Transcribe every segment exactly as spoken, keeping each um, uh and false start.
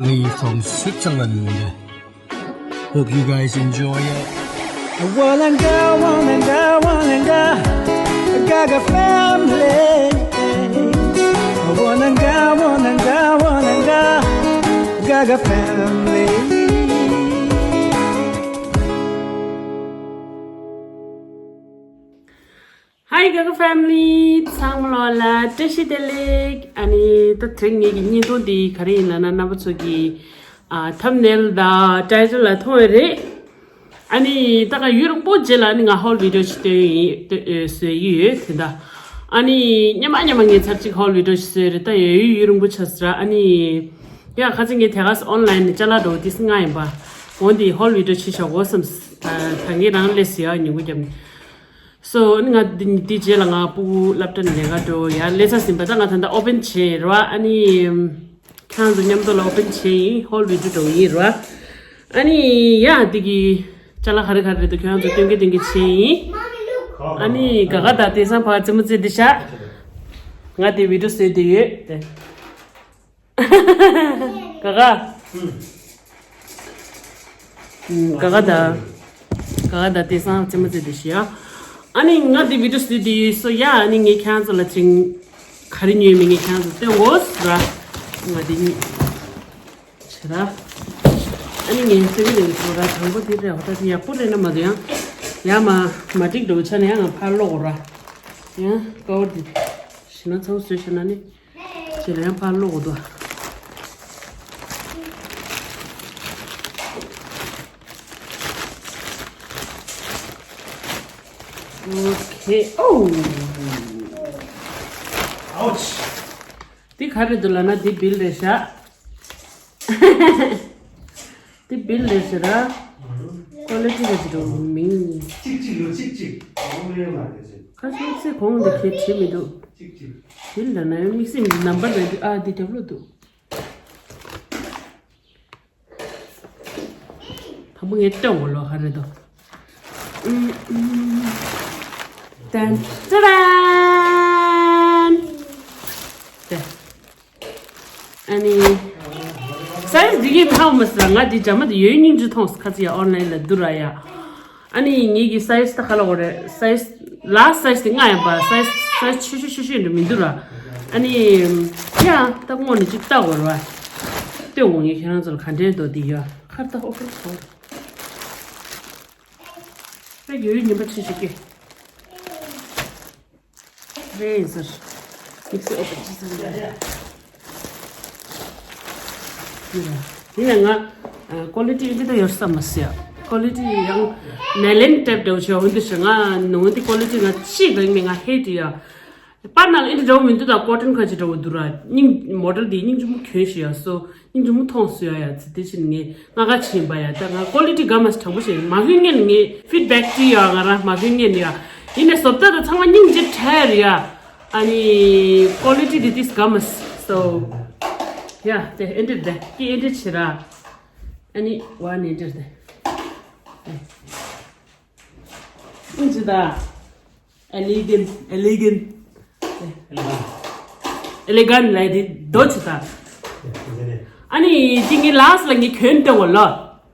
Lee from Switzerland. Hope you guys enjoy it. Walanga, walanga, walanga, Gaga family. Walanga, walanga, walanga, Gaga family. Hi Gaga family, ཚང་མ་ལོ་ལ་བཀྲ་ཤིས་བདེ་ལེགས། ཨ་ནི་ད་དེ་རིང་ངེད་ཀྱི་བརྙན་ཐུང་འདི་ག་རེ་ཡིན་ལབ་ན། རྣམ་པ་ཚོ་གི་ཨ་thumbnail་དང་title་ལ་མཐོང་ཡོད་རེད། ཨ་ནི་ད་ག་ཡུན་རིང་པོ་རྗེས་ལ་ཨ་ནི་ང་haul video་ཞིག་སྟོན་ཡིན། སྟོན་ཨེ་བཟོས་ཀྱི་ཡོད་དེ་འདྲ། ཨ་ནི་སྔོན་མ་སྔོན་མ་ངས་ཚར་གཅིག་haul video་ཞིག་བཟོས་རེད། ད་ཡོད་ཡུན་ཡུན་རིང་པོ་ཆགས་སོང་ར། ཨ་ནི་ཡ་ཁ་ཅིག་ངས་དེ་ག་online་ནས་ཅ་ལག་འདྲ་བོ་ཏིས་ང་ཡིན་པ་འོ་འདི་haul video་བྱེད་ཆོག་གོ་བསམ། ད་ངས་རང་སླེབས་སོང་ཡ། ཉིན་གུང་རྒྱབ་ནས། So ཨ་ནི་ང་འདི་འདི་རྗེས་ལ་ང་ཕྲུ་གུ་སློབ་གྲྭ་ནས་ལས་ཀ་འགྲོ་ཡ་སླེབས་ཚར་ཟིན་པ། ད་ང་ད་ལྟ་open་བྱས་ར། ཨ་ནི་ཁྱེད་རང་ཚོ་མཉམ་དུ་ལ་open་བྱས་ཡིན། haul video་འགྲོ་ཡིན་ར། ཨ་ནི་ཡ་འདི་གི་ཅ་ལག་ག་རེ་ག་རེ་རེད་འདུག་ཁྱེད་རང་ཚོ་སྟོན་གི་སྟོན་གི་བྱས་ཡིན། ཨ་ནི་ག་ག་ད་དེང་སང་ཕར་རྩེད་མོ་རྩེ་འདི་ཤག་ང་དེ་video་བཟོས་བསྡད་ཡོད་དེ། ག་ག་ཨུམ། ག་ག་ད། ག་ག་ད་དེང་སང་རྩེད་མོ་རྩེ་འདི་ཤག་ཨ་ནི་ང་དེ་video་བཟོས་བསྡད་ཡོད། So ཡ་ཨ་ནི་ངས་ཁྱེད་རང་ཚོ་ལ་ཅིང་ག་རེ་ཉོས་མིན་ངས་ཁྱེད་རང་ཚོ་སྟོན་དགོས་ར། ང་དེ་གཉིས་བྱེད་ར། ཨ་ནི་ངས་སྟོན་གི་རེད་ཚོ་ར། དང་པོ་དེ་རེད། འོ་ད་དེ་ཡག་པོ་རེད་ན་མ་འདུག་ཡང་ཡ་མ་མ་འགྲིག་འགྲོ་ཆ་ནས་ཡང་ང་ཕར་སློག་གོ་ར། ཡང་ཀ་བར་དེ་ཞེ་ན་ཚ་བོ་བཟོས་ཤེ་ན་ནི། ཅེ་ལ་ཡང་ཕར་སློག་གོ་དོ། Okay. Oh. Ouch. འདི་ག་རེ་འདུག་ལབ་ན་འདི་bill་རེད་ཤག་འདི་bill་རེད་ཟེར་ར། Quality་རེད་འདུག་མིང་། གཅིག་གཅིག་ལོ་གཅིག་གཅིག་ཨོ་ལེ་མ་རེད་ཟེར། ཁ་སང་ཚེ་གོང་འདི་ཁྱེད་བྲིས་མི་འདུག་གཅིག་གཅིག bill་ལབ་ན་ཡང་དམིགས་བསལ་མི་འདུག་ནམ་བར་རེད་འདུག་ཨ་འདི་རྒྱབ་ལོགས་འདུག་དང་པོ་ངས་སྟོན་གོ་ལོ་ག་རེ་འདུག་ཨུམ་ཨུམ། ཏན་ཏན། ཏན། ཨ་ནི། size་འདི་གི་མཐའ་མ་ཟ་ང་འདི་ཇ་མ་འདི་ཡོད་སྙིང་རྗེ་མཐོང་ཁ་ཚི་ཡ་online་ལ་འདུག་ར་ཡ། ཨ་ནི་ངེད་ཀྱི་size་ད་ག་ལ་འོ་རེད། size last size་དེ་ལྔ་ཡིན་པ། size size་ཆེ་ཆེ་ཆེ་ཆེ་འདྲ་མི་འདུག་ར། ཨ་ནི་ཡ་ད་དངོས་ནས་ཅིག་ལྟ་དགོས་ར། ལྟོས་འོང་ངས་ཁྱེད་རང་ཚོ་ལ་ག་འདྲས་འདུག་འདི་ཡ། ཁར་ད་ཨོ་ཁར་ཚོ། ད་ཡོད་ཡོད་ཉན་པ་ཆེ་ཆེ་ཀྱེ། རེད་ཟེར། དམིགས་བསལ་ཨོ་པ་ཅི་ཟེར་ཡ། ཡིན་ན་ང་quality་འདི་ད་ཡོད་ས་མ་ཟེར། quality་ཡང་ནེ་ལེན་ཊེབ་འདྲ་བོ་ཆེ་འོན་ཏེ་ཞེ་ང་ནོ་འདི་quality་ང་ཅི་གང་མེད་ང་ཧེ་ཏི་ཡ། པར་ནང་ཨེ་འདྲ་འདྲ་བོ་མི་འདུག་ད་ཀོ་ཊོན་ཁ་ཅིག་འདྲ་བོ་འདུག་ར། སྙིང་མོ་ཌེལ་འདི་སྙིང་རྗེ་མོ་གྱོན་ཤི་ཡ། སོ་སྙིང་རྗེ་མོ་མཐོང་སོ་ཡ་ཡ་ཚེ་དེ་ཕྱིན་ངས་ང་ག་ཕྱིན་པ་ཡ། ད་ང་ཀོ་ལི་ཊི་དགའ་མ་སོང་དྲང་པོ་བཤད། མ་གྱོན་མཁན་ངས་ཕིཌ་བེག་སྤྲད་ཡ། ང་རང་མ་གྱོན་མཁན་ཡ། ཡིན་ནས་བཟོ་ལྟ་དང་ཚང་མ་སྙིང་རྗེ་ཁྲལ་ཡ། ཨ་ནི་ཀོ་ལི་ཊི་འདི་ཏིས་དགའ་མ་སོང་། ཡ་དེ་ཨེ་འདྲ་དེ་ཀི་ཨེ་འདྲ་བྱེད་ར། ཨ་ནི་ཝ་ནི་ཨེ་འདྲ་དེ། ཨིན་ཅི་ད། ཨེ་ལི་གན། ཨེ་ལི་གན། ཨེ་ལི་གན་ལ་དེ་དོ་ཅི་ད། ཨ་ནི་དེ་ངའི་ལགས་ལ་ངས་གྱོན་ཏེ་འོ་ལོ།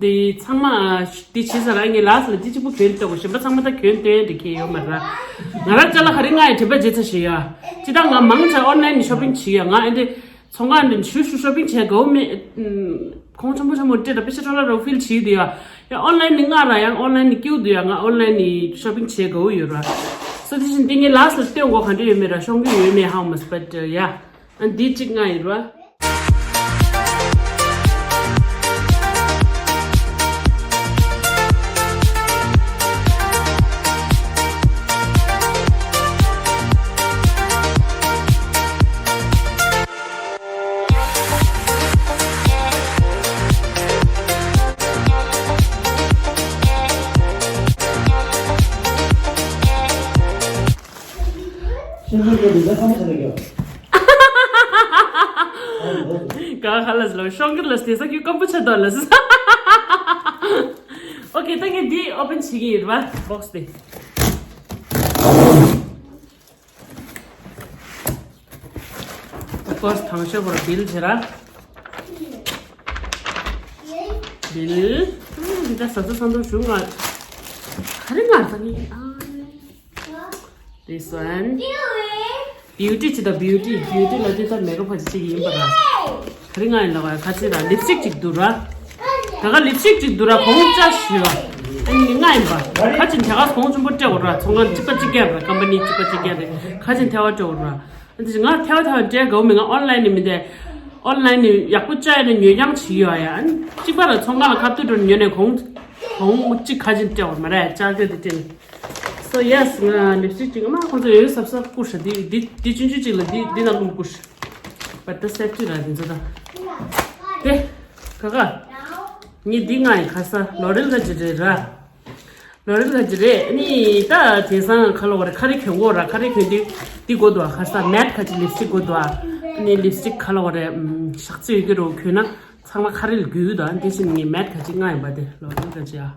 དེ་ཚང་མ་དེ་བྱེད་ས་ར་ངའི་ལགས་ལ་དེ་གཅིག་པུ་གྱོན་ཏེ་འོ། གཞན་པ་ཚང་མ་ད་གྱོན་ཏེ་འདི་ཁྱེད་ཡོད་མ་ར། ང་ར་ཅ་ལག་ག་རེ་ང་ཡི་དྲན་པ་བརྗེད་ཚར་ཞེས་ཡ། ཅི་ད་ང་མང་ཆེ་ཨོན་ལན་ནས་ཤོ་པིང་བྱེད་ཡ། ང་ཨེ་འདྲ། ཚོང་ཁང་འདི་ཤུ་ཤུ་ཤོ་པིང་བྱས་དགའ་བོ་མེད། ཁོང་ཆེན་པོ་ཆེན་པོ་སྤྲད་ད་པེ་ཤ་ཁྲོ་ལ་རོ་ཕིལ་བྱེད་དུ་ཡ། ཡང་ཨོན་ལན་ནི་ང་ར་ཡང་ཨོན་ལན་ནི་སྐྱིད་དུ་ཡ། ང་ཨོན་ལན་ནི་ཤོ་པིང་བྱས་དགའ་བོ་ཡོད་ར། སོ་དེ་བཞིན་དེ་ངའི་ལགས་ལ་སྟོན་དགོས་ག་འདྲ་ཡོད་མེད་ར། ཤོང་གི་ཡོད་མེད་ཧའོ་མས་བཊ་ཡ། ཨ་འདི་གཅིག་ང་ཡིན་ར། ག་ཧ་ལ་ལོ་ཤོང་གི་ལ་སྟེ་ས་ཁྱོད་ཀམ་པུ་ཆ་དོ་ལ་ས། ཨོ་ཁེ་ད་ངས་འདི་ཨོ་པན་བྱེད་ཀྱི་ཡིན་ར་བོག་སི་དེ། Of course་དང་ཤོས་པོར་བིལ་བྱེད་ར། འདི་ལ་འདི་ལྟར་བཟའ་ཚང་ཚང་འདུ་ཞུ། ང་ག་རེ་ང་ཚང་ཡིན། This one. Beauty ཅི་ད། Beauty Beauty ལ་འདི་ལྟར་མེ་ཀབ་ཕ་ཅི་ཅིག་ཡིན་པ་ར། ག་རེ་ང་ཡིན་ལ་བ། ཁ་ཆེ་ར་ལིབ་སི་ཊིག་ཅིག་འདུག་ར། ད་ག་ལིབ་སི་ཊིག་ཅིག་འདུག་ར། གོང་ཅག་ཞུ་བ། ཨ་ནི་ང་ཡིན་པ། ཁ་ཆེ་ད་ག་གོང་ཆེན་པོ་སྤྲད་འོ་ར། ཚོང་ཁང་གཅིག་པ་གཅིག་རྐྱང་ར། ཀམ་པ་ནི་གཅིག་པ་གཅིག་རྐྱང་རེད། ཁ་ཆེ་ཐལ་བ་སྤྲད་འོ་ར། ཨ་ནི་ང་ཐལ་བ་ཐལ་བ་སྤྲད་དགའ་བོ་མེད། ང་ཨོན་ལན་ནི་མི་འདས། ཨོན་ལན་ནི་ཡག་པོ་བཅའ་ཡ་ན་ཉོས་རྐྱང་བྱེད་ཀྱི་ཡོད་ཡ། ཨ་ནི་གཅིག་པ་ར་ཚོང་ཁང་ལ་ཁ་ཐུག་འགྲོ་ཉོས་ནས་གོང་གོང་གཅིག་ཁ་ཆེ་སྤྲད་འོ་མ་ར། ཅག་ཏེ་དེ་སྤྲད་ནས། So yes, ང་ལིབ་སི་ཊིག་ཅིག་ང་མ་ཁོང་ཚོ་ཡོད་ཡོད་སབ་སབ་བསྐུར་ཤག་འདི་འདི་འདི་ཆུང་ཆུང་ཅིག་ལ་འདི་འདི་ནང་ལོགས་བསྐུར་ཤག But the safety ར་འདི་ཚོ་ད། དེ་ག་ག་ངས་འདི་ང་ཡི་ཁ་ས་ལོ་རེལ་ག་ཅི་རེད་ར། ལོ་རེལ་ག་ཅི་རེད། ཨ་ནི་ད་དེང་སང་ཁ་ལོ་བ་རེ་ཁ་རེ་གྱོན་གོ་ར། ཁ་རེ་གྱོན་དུས་འདི་དགོས་འདུག་ཁ་ས་མེ་ཊི་ག་ཅི་ལིབ་སི་ཊིག་དགོས་འདུག་ཨ་ནི་ལིབ་སི་ཊིག་ཁ་ལོ་བ་རེ་ཞག་ཚི་ཡོད་ཀྱི་རོ་གྱོན་ན་ཚང་མ་ཁ་རེ་ལ་འགུལ་འདུག་དེ་བཞིན་ངས་མེ་ཊི་ག་ཅི་ང་ཡིན་པ་དེ་ལོ་རེལ་ག་ཅི་ཨ།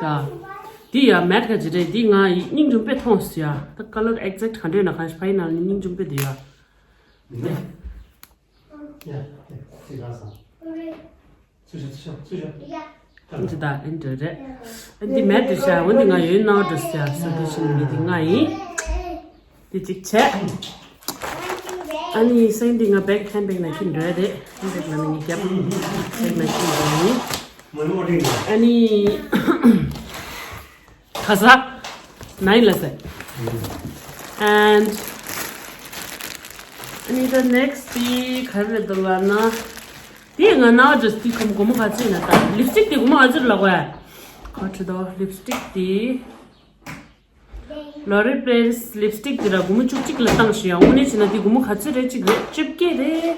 ད། འདི་ཡ་མེ་ཊི་ག་ཅི་རེད། འདི་ང་ཡི་སྙིང་རྗེ་དཔེ་མཐོང་སོང་ཡ། ད་ཀ་ལར་ཨེག་ཛེག་ག་འདྲ་ཡོད་ན་གང་ཞིག་ཕ་ཡི་ནང་ནས་སྙིང་རྗེ་དཔེ་འདི་ཡ། འདི་ད་ཨེ་འདྲ་རེད། ཨ་འདི་མེ་ཊི་འདྲ་ཤ། འོ་འདི་ང་ཡོད་ནའོ་འདྲ་ཤ། སོ་འདི་ཕྱིན་འདི་འདི་ང་ཡིན། འདི་གཅིག་བྱས། ཨ་ནི་སེང་འདི་ང་བེག་ཧེན་བེག་ནང་ཁྱེར་འགྲོ་ཡ་རེད། ཧེན་བེག་ནང་ནས་ངས་རྒྱབ་བེག་ནང་ཁྱེར་འགྲོ་ཡིན། ཨ་ནི་ཁ་ས་ནའི་ལ་ས། And ཨ་ནི་the next དེ་ག་རེ་རེད་འདུག་ལབ་ན། དེ་ང་ནའོ་ཇ་སི་ཊི་ཁོམ་སྒོར་མོ་ག་ཚོད་ཡིན་ན་ད། ལིབ་སི་ཊིག་དེ་སྒོར་མོ་ག་ཚོད་རེད་ལབ་དགོས་ཡ། ག་ཁྲི་དོ་ལིབ་སི་ཊིག་དེ། ལོ་རི་པེ་རིས་ལིབ་སི་ཊིག་དེ་ར་སྒོར་མོ་བཅུ་གཅིག་ལ་བཏང་ཞིག་ཡ། དངོས་གནས་བྱས་ན་དེ་སྒོར་མོ་ག་ཚོད་རེད། གཅིག་རེད། བཅོ་བརྒྱད་རེད།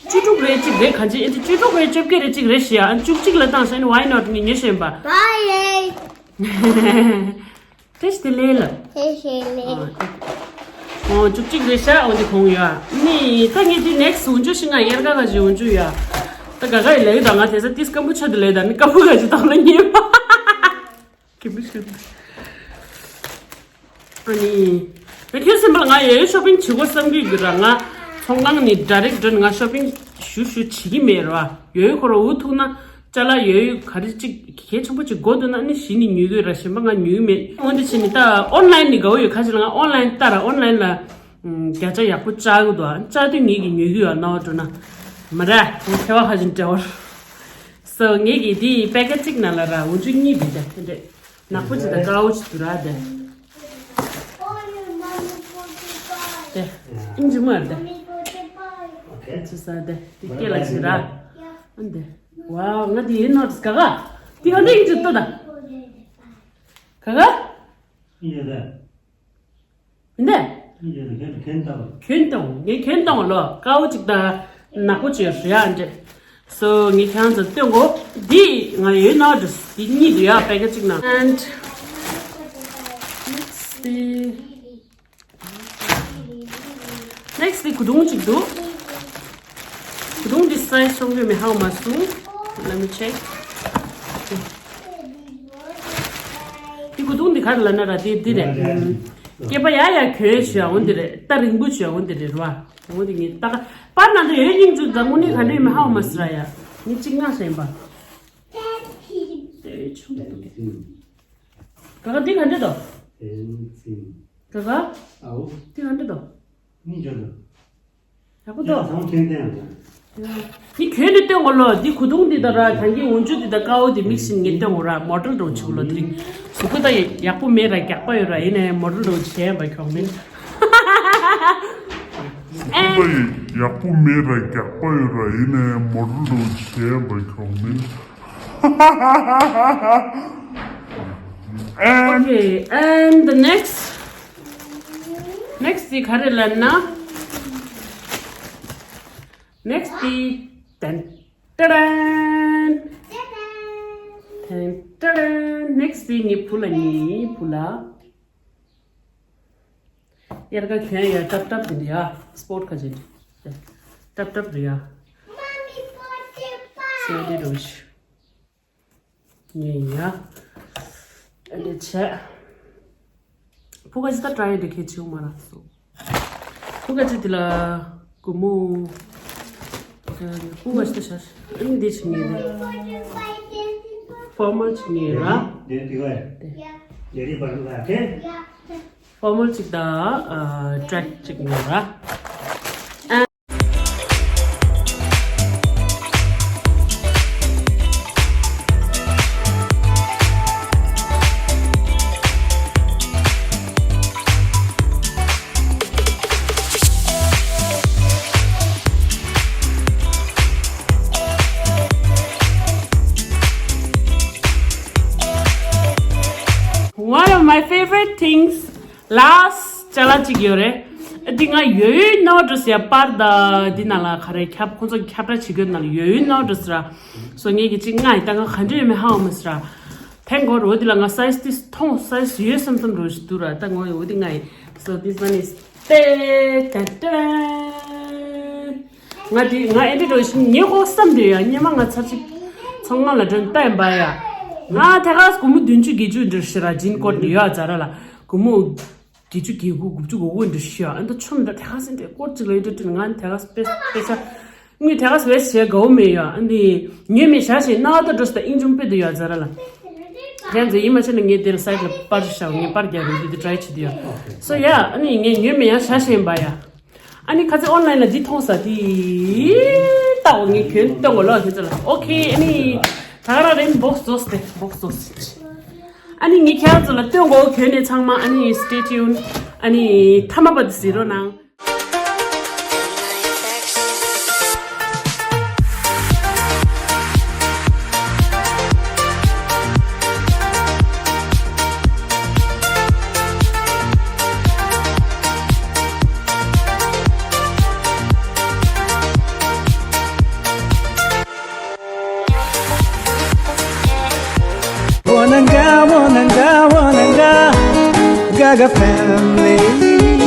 བཅུ་དྲུག་རེད། གཅིག་རེད། གང་ཅི་ཨེ་འདྲ་བཅུ་དྲུག་རེད། བཅོ་བརྒྱད་རེད། གཅིག་རེད་ཞིག་ཡ། ཨ་བཅུ་གཅིག་ལ་བཏང་ཞིག་ཨ་ནི་why not ངས་ཉོས་ཤེས་ཡིན་པ། བཱའི། དེ་ཞིག་དེ་ལས་ལ། དེ་ཞིག་ལས། ཨོ་བཅུ་གཅིག་རེད་ཤག་འོ་འདི་གོང་ཡོད། ནི་ད་ངས་འདི་ནེག་སི་འོ་འཇུ་ཞིག་ང་དབྱར་ཁ་ག་ཞིག་འོ་འཇུ་ཡ། ད་ག་ག་ཡི་ལས་ཡོད་ད། ང་དེ་ས་ཏིས་སྐམ་པོ་ཆ་དུ་ལས་ད་ནི་སྐམ་པོ་ག་ཞིག་དང་ལ་ཉེ་བ། ཁྱི་མི་ཤི། ཨ་ནི། ང་ཁྱོད་སེམས་པ་ལ་ང་ཡོད་ཤོ་པིང་བྱེད་དགོས་བསམ་གྱི་ཡོད་ར། ང་ཚོང་ཁང་ནས་ཌའི་རེག་འགྲོ་ནས་ང་ཤོ་པིང་ཞུ་ཞུ་བྱེད་ཀྱི་མེད་ར། ཡོད་ཁོ་ར་འུ་ཐུག་ན་ཅ་ལག་ཡོད་ག་རེ་ཅིག་གལ་ཆེན་པོ་ཅིག་དགོས་འདུག་ན་ནི་གཞི་ནས་ཉོ་གི་ར། གཞན་པ་ང་ཉོ་གི་མེད། འོན་ཏེ་བྱས་ནས་ད་ཨོན་ལན་ནས་དགའ་བོ་ཡོད། ཁ་ཅིག་ལ་ང་ཨོན་ལན་ལྟ་ར། ཨོན་ལན་ལ་བརྒྱ་ཆ་ཡག་པོ་བཅག་གི་འདུག་ཨ་བཅག་དུས་ངེད་ཀྱིས་ཉོ་གི་ཡོད། ནོར་འགྲོ་ན་མ་ར་ཁོང་ཐལ་བ་ཁ་ཅིག་འདྲ་བོར། སོ་ངེད་ཀྱིས་དེ་པེ་ཀེ་ཊི་གཅིག་ནང་ལ་ར་འོ་འཇུ་གཉིས་བི་དེ་དེ་འདྲས་ནག་པོ་ཅིག་དང་དཀར་བོ་ཅིག་འདུག་ར། དེ་དེ་ཨིན་ཇི་མ་ར་དེ་ཚོ་ས་དེ་དེ་སྐེ་ལ་ཅིག་ར། ཨ་འདི་ཝའོ་ང་དེ་ཡིན་ནོ་ག་ག་དེ་ཨ་འདི་ཨིན་ཇི་ཏོ་ད་ག་ག་འདི་གྱོན་བཏང་། ངས་གྱོན་བཏང་ལོ། དཀར་པོ་གཅིག་དང་ནག་པོ་གཅིག་ཡོད་རེད་ཨ་འདྲ། སོ་ངས་ཁྱེད་རང་ཚོར་སྟོན་གོ། འདི་ང་ཡོད་ནོ་འདྲ། འདི་གཉིས་འདུག་ཡ་པེ་ཀེ་ཊི་གཅིག་ནང་། And next དེ་next དེ་གོས་ཐུང་གཅིག་འདུག་གོས་ཐུང་འདི་སའི་ཛི་ཆོག་གི་མེད་ཧ་གོ་མ་སོང་། Let me check. འདི་གོས་ཐུང་འདི་ག་རེ་ལབ་ན་ར། འདི་འདི་རེད། སྐེད་པ་ཡ་ཡ་གྱོན་བྱོས་འོ་འདི་རེད། ད་རིང་པོ་བྱོས་འོ་འདི་རེད་ར། འོ་འདི་ངས་ད་ག་པར་ནང་དུ་ཡོད། སྙིང་རྗེ་ད་དངོས་གནས་ག་འདྲ་ཡོད་མེད་ཧ་གོ་མ་སོང་ར་ཡ། ངས་གཅིག་མངགས་བཞག་ཡིན་པ། དེ་ཆུང་དུ་འདུག་ག་ག་འདི་ག་འདྲ་འདུག་ག་ག་འདི་ག་འདྲ་འདུག་ཡག་པོ་འདུག་འདི་གྱོན་ནས་སྟོན་གོ་ལོ། འདི་གོས་ཐུང་འདི་དང་ར་ད་གིན་འོ་འཇུ་འདི་དང་དཀར་པོ་འདི་མིག་སི་ངས་སྟོན་གོ་ར། མོ་ཌེལ་འདྲ་བོ་བྱེད་གོ་ལོ། དེ་རིང་གཟུགས་པོ་ད་ཡག་པོ་མེད་ར། རྒྱགས་པ་ཡོད་ར། ཡིན་ནའི་མོ་ཌེལ་འདྲ་བོ་བྱས་པ་ཁྱོག་མིན། གཟུགས་པོ་ད་ཡག་པོ་མེད་ར། རྒྱགས་པ་ཡོད་ར། ཡིན་ནའི་མོ་ཌེལ་འདྲ་བོ་བྱས་པ་ཁྱོག་མིན། Okay, and the next next དེ་ག་རེ་ལབ་ན། next དེ་ཏན་ཏན་ཏན་ཏན། next དེ་ངའི་བུ་ལ། ངའི་བུ་ལ་དབྱར་ཁ་གྱོན་ཡ་ཊབ་ཊབ་དེ་འདྲ་ཡ། སི་པོར་ཊི་ཁ་ཅིག་ཊབ་ཊབ་རེད་ཡ། སེ་དེ་རུ་ཤི། ངས་ཡ། ཨ་ནི་བྱས། ཕུ་ག་ཅི་ད་ཊ་རའི་འདི་ཁྱེད་ཆེའུ་མ་རག་སོང་། ཕུ་ག་ཅི་དེ་ལ་སྒོར་མོ། ཀུ་བ་ཤི་ཤར། ཨ་ནི་འདི་ཆི་ངེས་རེད། ཕོར་མལ་ཆི་ངེས་ར། ཕོར་མལ་ཅིག་དང་ཨ་ཊེག་ཅིག་ངེས་ར། One of my favorite things, last ཅ་ལག་ཅིག་ཡོད་རེད། འདི་ང་ཡོད་ཡོད་ནོ་ཌི་སི་ཡ་པར་ད་འདི་ནང་ལ་ག་རེ་ཁྱབ་ཁོང་ཚོ་ཁྱབ་བསྒྲགས་བྱེད་དགོས་ནང་ལ་ཡོད་ཡོད་ནོ་ཌི་སི་ར། སོ་ངས་ཀྱི་ཅིག་ང་ཡི་ད་ང་ག་འདྲ་ཡོད་མེད་ཧ་གོ་མི་སྲིད་ར། Thank God འོ་འདི་ལ་ང་སའི་ཛི་འདི་མཐོང་སའི་ཛི་ཡོད་བསམ་བསམ་འགྲོ་ཞིག་འདུག་ར། ད་ངོ་འོ་འདི་ང་ཡི། So this one is ཏེ་ཏན་ཏན། ང་འདི་ང་ཨེ་འདྲ་འགྲོ་ཞིག་ཉེ་གོ་བསམ་འདོད་ཡ། སྙེ་མ་ང་ཚར་ཅིག་ཚང་མ་ལ་དྲན་ཏན་པ་ཡ། ང་ཐད་ཀར་སྒོར་མོ་བདུན་ཅུ་བརྒྱད་ཅུ་འདྲ་ཞིག་ར་ཇིན་ཀོ་ཊི་ཡོད་ཙ་ར་ལ། སྒོར་མོ་བརྒྱད་ཅུ་གྱ་དགུ་དགུ་བཅུ་གོ་དགུ་འདྲ་ཞིག་ཡ། ཨ་ད་ཆོམ་ད་ཐད་ཀར་སེ་འདྲ་ཀོ་ཊི་ཅིག་ལ་ཡོད་འདྲ་དྲན། ང་ཐད་ཀར་སྤེ་སྤེ་ཆ་ངས་ཐད་ཀར་སེ་ཝེ་སི་ཊི་བྱས་དགའ་བོ་མེད་ཡ། ཨ་འདི་ཉོས་མེད་ཞག་ཞིག་ན་ད་འགྲོ་སྟ་ཨིན་ཇུམ་པེ་དུ་ཡ་ཙ་ར་ལ། ཁྱེད་ཚོ་ཡིད་མ་ཆེས་ན་ངས་དེར་སའི་ཌི་ལ་པར་ཞིག་བཞག་ངས་པར་རྒྱག་རོགས་འདི་དེ་ཊ་རའི་བྱེད་དུ་ཡ། སོ་ཡ་ཨ་ནི་ངས་ཉོས་མེད་ཡ་ཞག་ཞིག་ཡིན་པ་ཡ། ཨ་ནི་ཁ་ཚེ་ཨོན་ལའིན་ལ་འདི་མཐོང་ས་དེ་ལྟ་འོ་ངས་གྱོན་སྟོན་གོ་ལོ་ཁྱེད་ཚོ་ལ། ཨོ་ཁེ། ཨ་ནི་ད་ག་རང་རེད། བོག་སི་རྫོགས་ཏེ་བོག་སི་རྫོགས། ཨ་ནི་ངས་ཁྱེད་ཚོ་ལ་སྟོན་གོ་གྱོན་ནས་ཚང་མ། ཨ་ནི་stay tuned། ཨ་ནི་མཐའ་མ་བར་དུ་གཟིགས་རོགས་གནང་། Wananga, wananga, wananga, Gaga family.